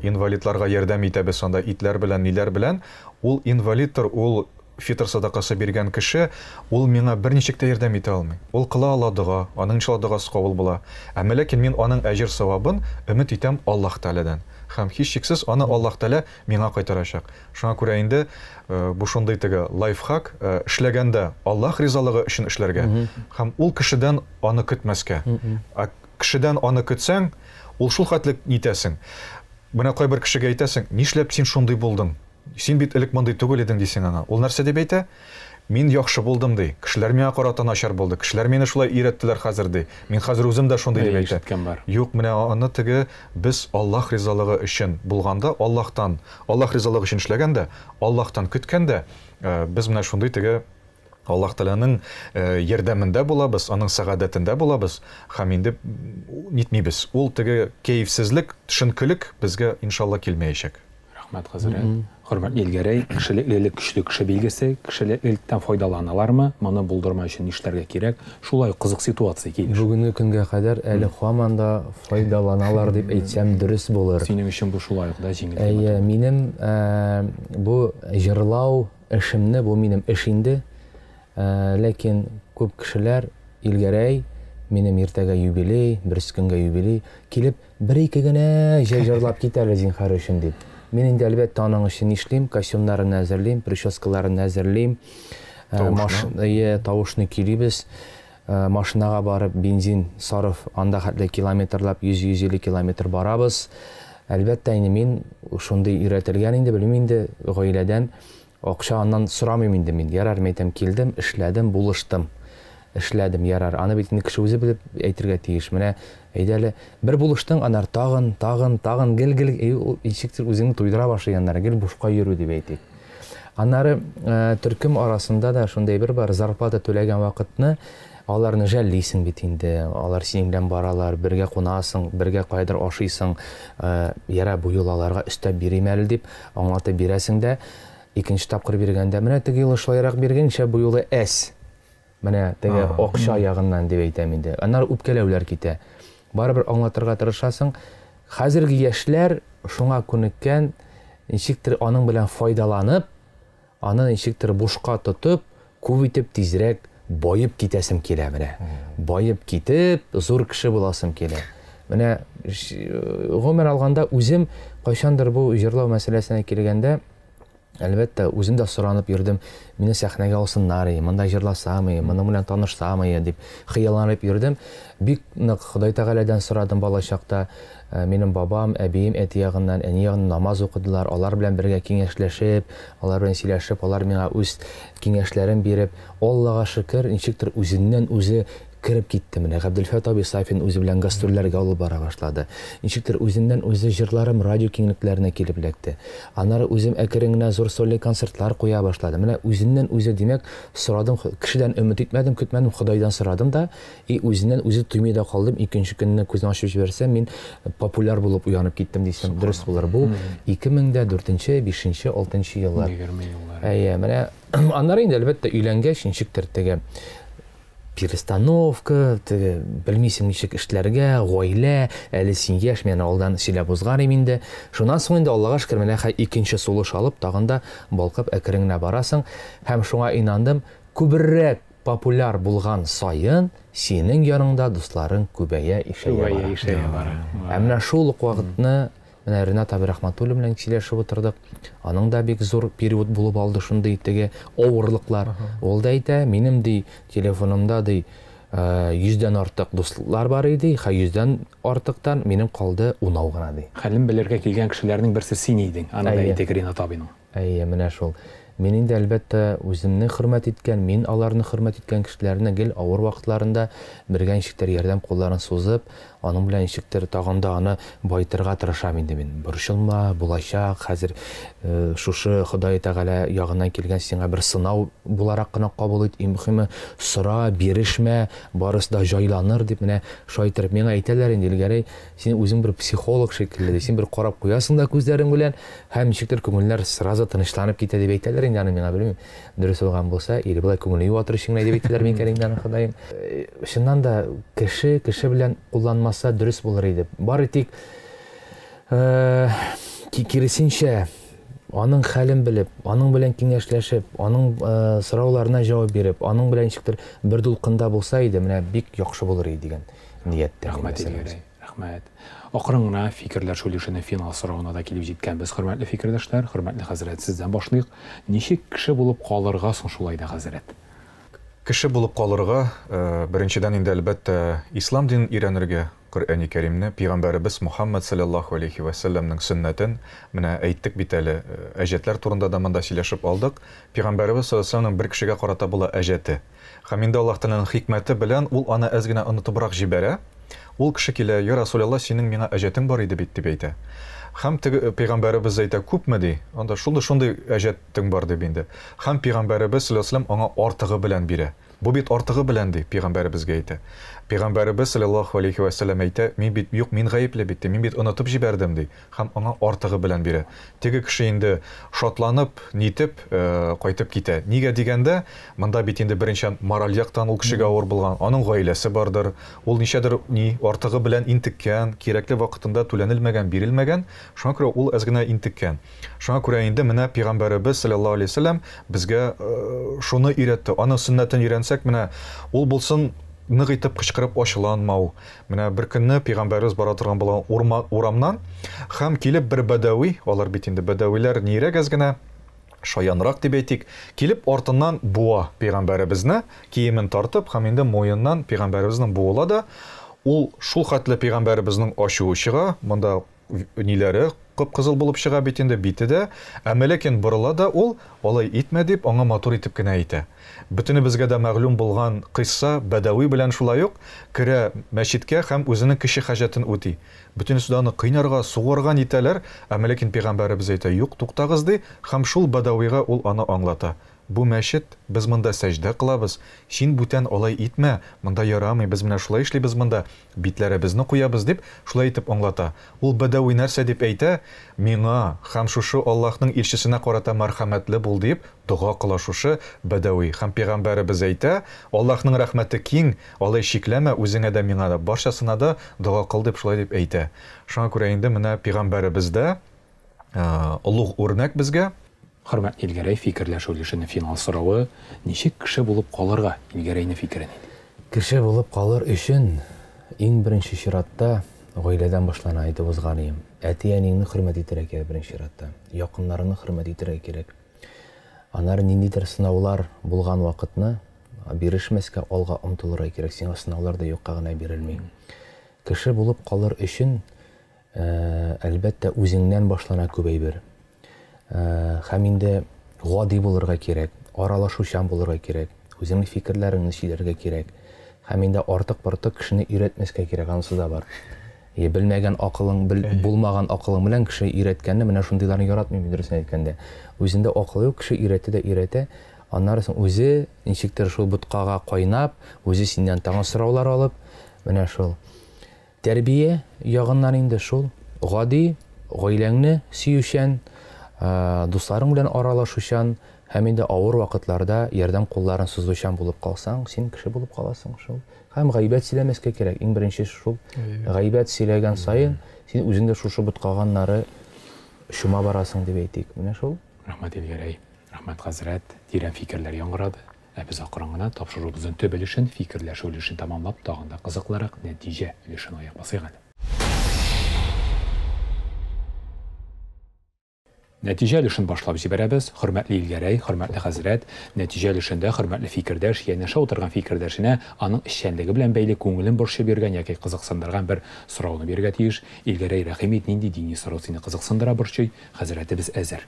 инвалидларга ярдәм итәбез анда итләр белән, ниләр белән. Ул инвалидтыр, ул фитр садакасы биргән кеше, ул миңа берничек тә ярдәм итә алмый. Ул кыла ала дога, аның иншалла догасы кабул була. Әмма ләкин мин аның әҗер-савабын өмет итәм Аллаһ Тәгаләдән. Һәм һичшиксез аны Аллаһ Тәгалә миңа кайтарачак. Шуңа күрә инде бу шундый теге лайфхак, эшләгәндә Аллаһ ризалыгы өчен эшләргә һәм ул кешедән аны көтмәскә. Ә кешедән аны көтсәң, ул шул хәтле нитәсең. Менә кайбер кешегә әйтәсең, нишләп син шундый булдың? Син бит элек мондый түгел идең, дисең аңа. Ул нәрсә дип әйтә? Мин яхшы булдым, ди. Кешеләр миңа карата начар булды. Кешеләр мине шулай өйрәттеләр хәзер, ди. Мин хәзер үзем дә шундый, дип әйтә. Ишеткән бар. Юк, менә аны теге без Аллаһ ризалыгы өчен булганда, Аллаһтан, Аллаһ ризалыгы өчен эшләгәндә, Аллаһтан көткәндә, без менә шундый теге Аллаһ Тәгаләнең ярдәмендә булабыз, аның сәгадәтендә булабыз һәм инде нитмибез. Ул теге кәефсезлек, төшенкелек безгә, иншалла, килмәячәк. Рәхмәт, хәзрәт. Хөрмәтле Илгәрәй, кешелеклелек көчле кеше билгесе, кешелеклелектән файдаланалармы? Моны булдырмау өчен нишләргә кирәк? Шулай ук кызык ситуация килеш. Бүгенге көнгә кадәр әле һаман да файдаланалар дип әйтсәм дөрес булыр. Синең өчен бу шулай ук да җиңел тема Әйе, минем бу җырлау эшемне, бу минем эш инде. Ләкин күп кешеләр, Илгәрәй, минем иртәгә юбилей, берсекөнгә юбилей, килеп, бер-ике генә җыр җырлап кит әле, зинһар өчен, дип. Мин инде, әлбәттә, аның өчен нишлим, костюмнарын әзерлим, прическаларын әзерлим, Тавышны. Тавышны көйлибез. Машинага барып, бензин сарыф, анда хәтле километрлап, 100-150 километр барабыз. Әлбәттә, инде мин шундый өйрәтелгән инде, белмим инде, гаиләдән акча аннан сорамыйм инде мин. Ярар, мин әйтәм, килдем, эшләдем, булыштым. Эшләдем, ярар. Аны бит инде кеше үзе белеп әйтергә тиеш. Менә, әйдә әле, бер булыштың, аннары тагын, тагын, тагын, гел-гел, ничектер үзеңне туйдыра башлый аннары, гел бушка йөрү дип әйтик. Аннары төркем арасында да шундый бер бар, зарплата түләгән вакытны аларны жәллисең бит инде. Алар синең белән баралар, бергә кунасың, бергә каядыр ашыйсың. Ярар, бу юлы аларга өстәп бирим әле дип аңлатып бирәсең дә, икенче тапкыр биргәндә, менә теге юлы шулайрак биргәнчә, бу юлы әз. Менә теге акча ягыннан дип әйтәм инде. Аннары үпкәләүләр китә. Барыбер аңлатырга тырышасың. Хәзерге яшьләр шуңа күнеккән, ничектер аның белән файдаланып, аны ничектер бушка тотып, күп итеп тизрәк баеп китәсем килә менә. Баеп китеп, зур кеше буласым килә. Менә гомумән алганда үзем кайчандыр бу җырлау мәсьәләсенә килгәндә, әлбәттә, үзем дә соранып йөрдем, мине сәхнәгә алсыннар, монда җырласам, моның белән танышсам дип хыялланып йөрдем. Бик нык Ходай Тәгаләдән сорадым балачакта. Минем бабам, әбием әти ягыннан, әни ягыннан намаз укыдылар. Алар белән бергә киңәшләшеп, алар белән сөйләшеп, алар миңа үз киңәшләрен биреп, Аллага шөкер, ничектер үзеннән үзе кереп китте менә. Габделфәт абый Сафин үзе белән гастрольләргә алып бара башлады. Ничектер үзеннән үзе җырларым радио киңлекләренә килеп эләкте. Аннары үзем әкрен генә зур сольный концертлар куя башладым. Менә үзеннән үзе, димәк, сорадым, кешедән өмет итмәдем, көтмәдем, Ходайдан сорадым да, и үзеннән үзе тоймый да калдым. Икенче көнне күзне ачып җибәрсәм, мин популяр булып уянып киттем дисәм, дөрес булыр. Бу 2004, 5, 6 еллар. 20 еллар. Әйе, менә аннары инде әлбәттә өйләнгәч, ничектер теге перестановка, теге белмисең ничек эшләргә, гаилә, әле син яшь, мин алдан сөйләп узган идем инде. Шуннан соң инде Аллага шөкер, менә хәй икенче сулыш алып, тагын да балкып әкрен генә барасың. Һәм шуңа инандым, күбрәк популяр булган саен синең яныңда дусларың күбәя, ишәя бара. Күбәя, ишәя бара. Ә менә шул ук вакытны менә Ренат абый Рахматуллин белән сөйләшеп утырдык. Аның да бик зур период булып алды шундый теге авырлыклар. Ул да әйтә, минем ди телефонымда ди 100дән артык дуслар бар иде, һәм 100дән артыктан минем калды 10 гына ди. Хәлен белергә килгән кешеләрнең берсе син идең. Аны да әйтик Ренат абыйның. Әйе, менә шул. Мин инде әлбәттә үземне хөрмәт иткән, мин аларны хөрмәт иткән кешеләрне гел авыр вакытларында бергә ничектер ярдәм кулларын сузып, аның белән ничектер тагын да аны байтырга тырышам инде мин. Борчылма, булачак, хәзер шушы Ходай Тәгалә ягыннан килгән сиңа бер сынау буларак кына кабул ит, иң мөһиме сора, бирешмә, барысы да җайланыр дип менә шулай итеп миңа әйтәләр инде, Илгәрәй, син үзең бер психолог шикелле, син бер карап куясың да күзләрең белән, һәм ничектер күңелләр сразу тынычланып китә дип әйтәләр инде аны миңа, белмим, дөрес булган булса, или болай күңелне юатыр өчен генә дип әйтәләр микән инде аны, Ходаем. Чыннан да кеше кеше белән кулланмаса дөрес булыр иде. Бары тик киресенчә, аның хәлен белеп, аның белән киңәшләшеп, аның сорауларына җавап биреп, аның белән ничектер бер дулкында булса иде, менә бик яхшы булыр иде дигән нияттә. Рәхмәт, Илгәрәй. Рәхмәт. Акрын гына фикерләр шүлешенең финал соравына да килеп җиткәнбез, хөрмәтле фикердәшләр, хөрмәтле хәзрәт, сездән башлыйк. Ничек кеше булып калырга соң шулай да, хәзрәт? Кеше булып калырга, беренчедән инде әлбәттә, ислам динен өйрәнергә, Коръәни Кәримне, пәйгамбәребез Мухаммад саллаллаһу алейхи ва сәлләмнең сөннәтен, менә әйттек бит әле, әҗәтләр турында да монда сөйләшеп алдык. Пәйгамбәребез саллаллаһу алейһи ва сәлләмнең бер кешегә карата була әҗәте. Һәм инде Аллаһ Тәгаләнең хикмәте белән ул аны әз генә онытыбрак җибәрә. Ул кеше килә, Я Расулалла, синең миңа әҗәтең бар иде бит, дип әйтә. Һәм теге пәйгамбәребез әйтә, күпме ди? Анда шундый-шундый әҗәтең бар дип инде. Һәм пәйгамбәребез саллаллаһу алейһи ва сәлләм аңа артыгы белән бирә. Бу бит артыгы белән, ди, пәйгамбәребезгә әйтә. Пәйгамбәребез саллаллаһу алейхи вә сәлләм әйтә, мин бит, юк, мин гаепле бит, ди, мин бит онытып җибәрдем, ди, һәм аңа артыгы белән бирә. Теге кеше инде шатланып, нитеп, кайтып китә. Нигә дигәндә, монда бит инде беренчедән мораль яктан ул кешегә авыр булган, аның гаиләсе бардыр, ул ничәдер ни, артыгы белән интеккән, кирәкле вакытында түләнелмәгән, бирелмәгән, шуңа күрә ул әз генә интеккән. Шуңа күрә инде менә пәйгамбәребез саллаллаһу алейһи вәсәлләм безгә шуны өйрәтте. Аның сөннәтен өйрәнсәк, менә ул булсын нык итеп кычкырып ачуланмау. Менә бер көнне пәйгамбәребез бара торган булган урамнан һәм килеп бер бәдәви, алар бит инде бәдәвиләр нирәк әз генә шаянрак дип әйтик, килеп артыннан буа пәйгамбәребезне, киемен тартып һәм инде муеннан пәйгамбәребезнең буыла да, ул шул хәтле пәйгамбәребезнең ачуы чыга, монда ниләре кып-кызыл булып чыга бит инде, бите дә. Әмма ләкин борыла да ул, алай итмә дип, аңа матур итеп кенә әйтә. Бөтенебезгә дә мәгълүм булган кыйсса, Бәдәви белән шулай ук, керә мәчеткә һәм үзенең кече хаҗәтен үти. Бөтенесе дә аны кыйнарга, сугарга нитәләр, әмма ләкин пәйгамбәребез әйтә, юк, туктагыз, ди, һәм шул Бәдәвигә ул аны аңлата. Бу мәчет, без монда сәҗдә кылабыз, син бүтән алай итмә, монда ярамый, без менә шулай эшлибез монда, битләребезне куябыз, дип, шулай итеп аңлата. Ул бәдәви нәрсә дип әйтә, миңа һәм шушы Аллаһның илчесенә карата мәрхәмәтле бул, дип, дога кыла шушы бәдәви. Һәм пәйгамбәребез әйтә, Аллаһның рәхмәте киң, алай чикләмә, үзеңә дә, миңа да, барчасына да дога кыл, дип, шулай дип әйтә. Шуңа күрә инде менә пәйгамбәребез дә олуг үрнәк безгә. Хөрмәтле Илгәрәй, фикерләшү өлешенең финал соравы, ничек кеше булып калырга? Илгәрәйнең фикере нинди? Кеше булып калыр өчен иң беренче чиратта гаиләдән башлана, әйтеп узган идем. Әти-әниеңне хөрмәт итәргә кирәк беренче чиратта. Якыннарыңны хөрмәт итәргә кирәк. Аннары ниндидер сынаулар булган вакытны бирешмәскә, алга омтылырга кирәк. Сиңа сынаулар да юкка гына бирелми. Кеше булып калыр өчен, әлбәттә, үзеңнән башлана күп әйбер. Һәм инде гади булырга кирәк, аралашучан булырга кирәк, үзеңнең фикерләреңне сөйләргә кирәк. Һәм инде артык-портык кешене өйрәтмәскә кирәк, анысы да бар. Белмәгән акылың, булмаган акылың белән кеше өйрәткәнне, менә шундыйларны яратмыйм, дөресен әйткәндә. Үзендә акыл юк, кеше өйрәтә дә өйрәтә. Аннары соң үзе ничектер шул боткага кайнап, үзе синнән тагын сораулар алып, менә шул. Тәрбия ягыннан инде шул гади, гаиләңне сөючән, дусларың белән аралашучан һәм инде авыр вакытларда ярдәм кулларын сузучан булып калсаң, син кеше булып каласың шул. Һәм гайбәт сөйләмәскә кирәк. Иң беренче шул. Гайбәт сөйләгән саен син үзең дә шушы боткаганнары чума барасың дип әйтик. Менә шул. Рәхмәт, Илгәрәй. Рәхмәт, хәзрәт. Тирән фикерләр яңгырады. Ә без акрын гына тапшыруыбызның төп өлешен, фикерләшү өлешен тәмамлап, тагын да кызыклырак нәтиҗә өлешен аяк басыйк әле. Нәтиҗә өлешен башлап җибәрәбез. Хөрмәтле Илгәрәй, хөрмәтле хәзрәт, нәтиҗә өлешендә хөрмәтле фикердәш янәшә утырган фикердәшенә аның эшчәнлеге белән бәйле күңелен борчып йөргән яки кызыксындырган бер сорауны бирергә тиеш. Илгәрәй, рәхим ит, нинди дини сорау сине кызыксындыра, борчый? Хәзрәтебез әзер.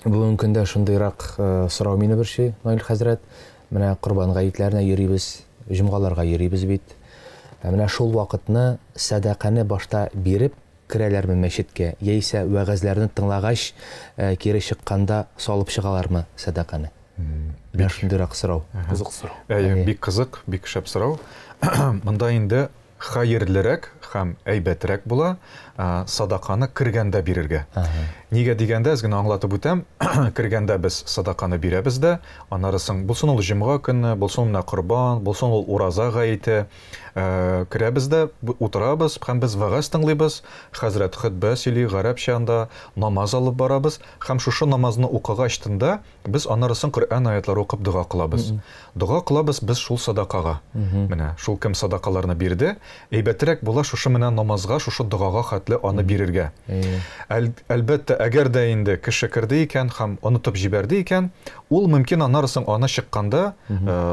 Бүгенге көндә шундыйрак сорау мине борчый, Наил хәзрәт. Менә Корбан гаетләренә йөрибез, җомгаларга йөрибез бит. Менә шул вакытны сәдаканы башта биреп керәләрме мәчеткә, яисә вәгазьләрне тыңлагач, кире чыкканда салып чыгалармы сәдаканы? Менә шундыйрак сорау. Кызык сорау. Әйе, бик кызык, бик шәп сорау. Монда инде хәерлерәк һәм әйбәтрәк була садаканы кергәндә бирергә. Нигә дигәндә, әз генә аңлатып үтәм. Кергәндә без садаканы бирәбез дә, аннары соң булсын ул җомга көне, булсын менә корбан, булсын ул ураза гаете, керәбез дә, утырабыз һәм без вәгазь тыңлыйбыз. Хәзрәт хөтбә сөйли, гарәпчә анда намаз алып барабыз һәм шушы намазны укыгач тында без аннары соң Коръән аятлары укып дога кылабыз. Дога кылабыз без шул садакага. Менә шул кем садакаларны бирде, әйбәтрәк була шушы менә намазга, шушы догага хәтле аны бирергә. Әлбәттә, әгәр дә инде кеше керде икән һәм онытып җибәрде икән, ул мөмкин аннары соң аны чыкканда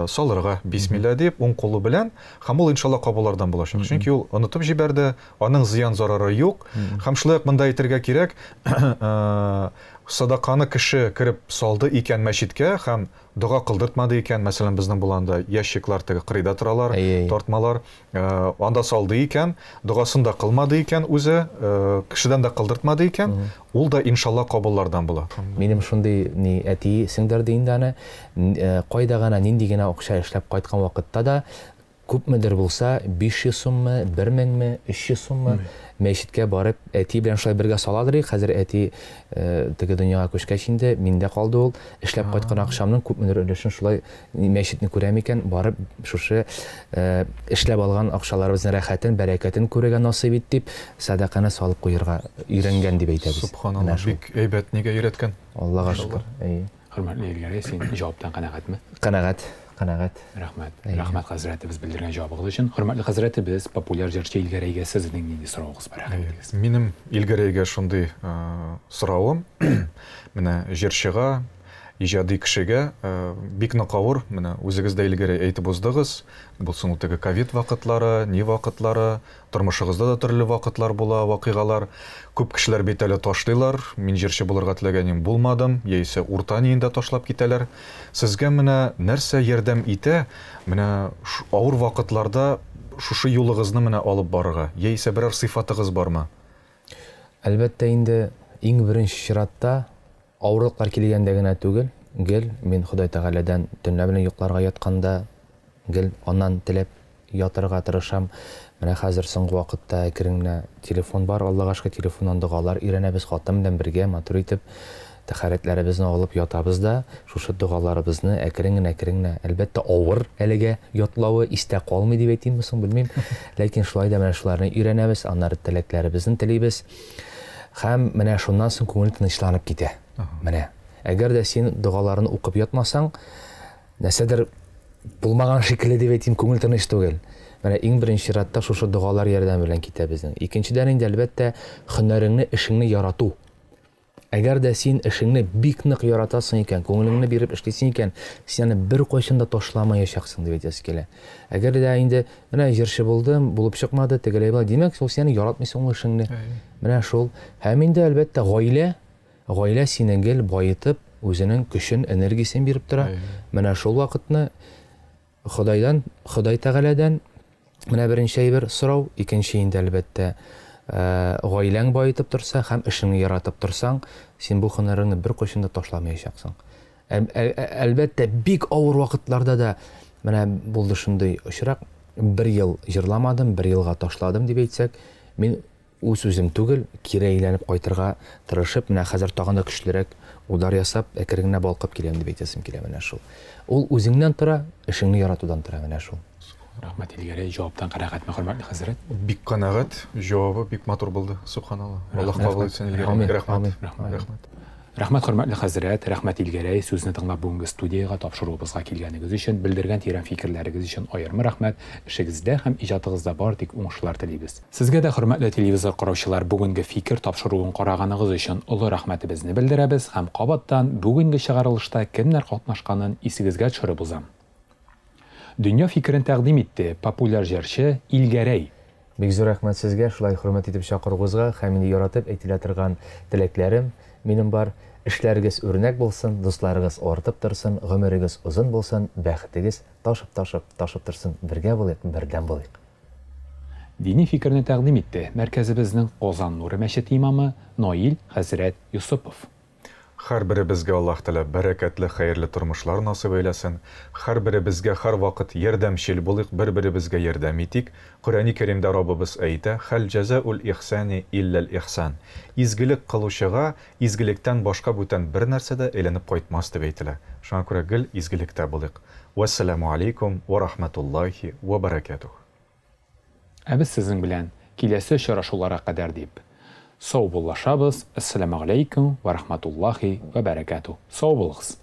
салырга, бисмилла дип, уң кулы белән, һәм ул иншалла кабуллардан булачак. Чөнки ул онытып җибәрде, аның зыян зарары юк. Һәм шулай ук монда әйтергә кирәк, Садаканы кеше кереп салды икән мәчеткә һәм дога кылдыртмады икән, мәсәлән, безнең буланда ящиклар теге кырыйда торалар, тартмалар, анда салды икән, догасын да кылмады икән үзе, кешедән дә кылдыртмады икән, ул да иншалла кабуллардан була. Минем шундый ни әти сеңдерде инде аны, кайда гына нинди генә акча эшләп кайткан вакытта да күпмедер булса, 500 суммы, 1000 ме, 300 суммы мәчеткә барып, әти белән шулай бергә саладыр идек. Хәзер әти теге дөньяга күчкәч инде, миндә калды ул. Эшләп кайткан акчамның күпмедер өлешен шулай мәчетне күрәм икән, барып шушы эшләп алган акчаларыбызның рәхәтен, бәрәкәтен күрергә насыйп ит дип, сәдаканы салып куярга өйрәнгән дип әйтәбез. Субханаллаһ, бик әйбәт нигә өйрәткән. Аллага шөкер. Әйе. Хөрмәтле Илгәрәй, син җаваптан канәгатьме? Канәгать, канәгать. Рәхмәт. Рәхмәт хәзрәтебез белдергән җавабыгыз өчен. Хөрмәтле хәзрәтебез, популяр җырчы Илгәрәйгә сезнең нинди соравыгыз бар? Рәхмәт итегез. Минем Илгәрәйгә шундый соравым. Менә җырчыга, иҗади кешегә бик нык авыр. Менә үзегез дә Илгәрәй әйтеп уздыгыз. Булсын ул теге ковид вакытлары, ни вакытлары, Тормышыгызда да төрле вакытлар була, вакыйгалар. Күп кешеләр бит әле ташлыйлар, мин җырчы булырга теләгәнем булмадым, яисә урта ниендә ташлап китәләр. Сезгә менә нәрсә ярдәм итә, менә авыр вакытларда шушы юлыгызны менә алып барырга, яисә берәр сыйфатыгыз бармы? Әлбәттә инде, иң беренче чиратта, Авырлыклар килгәндә генә түгел, гел мин Ходай Тәгаләдән төнлә белән йокларга ятканда гел аннан теләп ятырга тырышам. Менә хәзер соңгы вакытта әкрен генә телефон бар, Аллага шөкер, телефоннан догалар өйрәнәбез, хатын белән бергә матур итеп тәһарәтләребезне алып ятабыз да, шушы догаларыбызны әкрен генә, әкрен генә, әлбәттә, авыр әлегә ятлавы, истә калмый дип әйтимме соң, белмим. Ләкин шулай да менә шуларны өйрәнәбез, аннары теләкләребезне телибез. Һәм менә шуннан соң күңел тынычланып китә. Менә. Әгәр дә син догаларын укып ятмасаң, нәрсәдер булмаган шикелле дип әйтим, күңел тыныч түгел. Менә иң беренче чиратта шушы догалар ярдәме белән китә безнең. Икенчедән инде, әлбәттә, һөнәреңне, эшеңне ярату. Әгәр дә син эшеңне бик нык яратасың икән, күңелеңне биреп эшлисең икән, син аны беркайчан да ташламаячаксың дип әйтәсе килә. Әгәр дә инде менә җырчы булдым, булып чыкмады, тегеләй болай, димәк, шул син яратмыйсың ул эшеңне. Менә шул. Һәм инде, әлбәттә, гаилә, гаилә сине гел баетып, үзенең көчен, энергиясен биреп тора. Менә шул вакытны Ходайдан, Ходай Тәгаләдән менә беренче әйбер сорау, икенче инде, әлбәттә, гаиләң баетып торса һәм эшеңне яратып торсаң, син бу һөнәреңне беркайчан да ташламаячаксың. Әлбәттә, бик авыр вакытларда да менә булды шундый очрак, бер ел җырламадым, бер елга ташладым дип әйтсәк, мин Үз-үзем түгел, кире әйләнеп кайтырга тырышып, менә хәзер тагын да көчлерәк удар ясап, әкрен генә балкып киләм дип әйтәсем килә менә шул. Ул үзеңнән тора, эшеңне яратудан тора менә шул. Рәхмәт, Илгәрәй, җаваптан канәгатьме, хөрмәтле хәзрәт? Бик канәгать, җавабы бик матур булды, сөбханалла. Аллаһ кабул итсен, Илгәрәй. Рәхмәт. Рәхмәт. Рәхмәт, хөрмәтле хәзрәт, рәхмәт, Илгәрәй, сүзне тыңлап бүгенге студиягә, тапшыруыбызга килгәнегез өчен, белдергән тирән фикерләрегез өчен аерым рәхмәт, эшегездә һәм иҗатыгызда бары тик уңышлар телибез. Сезгә дә, хөрмәтле телевизор караучылар, бүгенге Фикер тапшыруын караганыгыз өчен олы рәхмәтебезне белдерәбез һәм кабаттан бүгенге чыгарылышта кемнәр катнашканын исегезгә төшереп узам. Дөнья фикерен тәкъдим итте популяр җырчы Илгәрәй. Бик зур рәхмәт сезгә, шулай хөрмәт итеп чакыруыгызга һәм мине яратып әйтелә торган теләкләрем минем бар. Эшләрегез үрнәк булсын, дусларыгыз артып торсын, гомерегез озын булсын, бәхетегез ташып-ташып, ташып торсын, бергә булыйк, бердәм булыйк. Дини фикерне тәкъдим итте мәркәзебезнең Казан нуры мәчете имамы Наил хәзрәт Йосыпов. Һәрберебезгә Аллаһ Тәгалә бәрәкәтле, хәерле тормышлар насыйп әйләсен. Һәрберебезгә һәрвакыт ярдәмчел булыйк, бер-беребезгә ярдәм итик. Коръәни Кәримдә Раббыбыз әйтә, Хәл җәзәүл ихсани илләл ихсан. Изгелек кылучыга изгелектән башка бүтән бернәрсә дә әйләнеп кайтмас дип әйтелә. Шуңа күрә гел изгелектә булыйк. Вәссәламү алейкум вә рахмәтуллаһи вә бәрәкәтүһ. Ә без сезнең белән киләсе очрашуларга кадәр дип саубуллашабыз. Әссәламәгаләйкүм вә рахматуллаһи вә бәрәкәтүһ. Сау булыгыз!